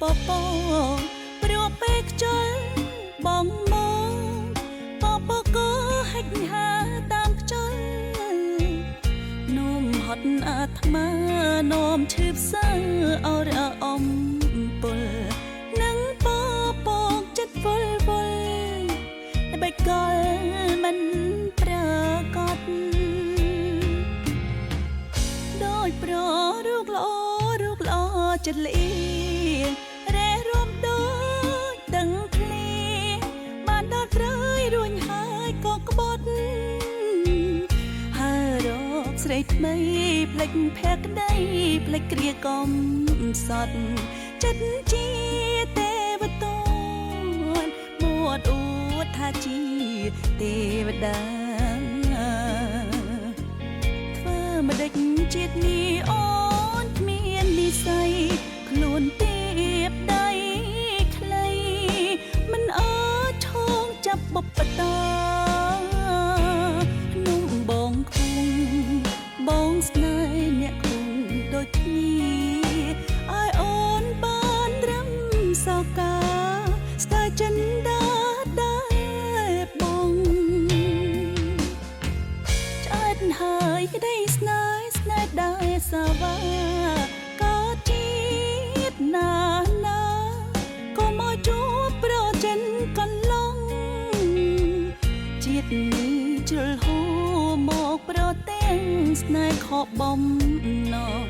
ពពព្រោះពេលខ្ជិលបងមកពពកហិចហាតាមខ្ជិល នោមហត់អាត្មានោមឈឺផ្សើអរអំពុលនឹងពពកចិត្តវល់វល់បិចកលមិនប្រកបដោយប្ររូបល្អរូបល្អចិត្តលៀងរេរួមដូចដឹងភ្លៀងបានដល់ត្រើយរួញហើយក៏ក្បត់ហើយរកស្រីថ្មីផ្លេចភក្តីផ្លេចគ្រាកំសត់ចិត្តជាទេវតនមួតអួតថាជាទេវតាធ្វើម្ដេចជាតិនេះអូនគ្មាននិស័យខ្លួនទៀបដៃខ្លីមិនអាចឈងចាប់បុព្វតានំបងគង់បងស្នេហ៍អ្នកគង់ដូចគ្នាឲ្យអូនបានត្រឹមសកាស្ដាយចិនដាដែរបងឆ្អែតហើយក្តីស្នេហ៍ស្នេហ៍ដែរសាវ៉ាកើតជាតិណាណាក៏មកជួបប្រចិនកន្លងជាតិនេះជ្រុលហួមកប្រទាំងស្នេហ៍ខកបំណង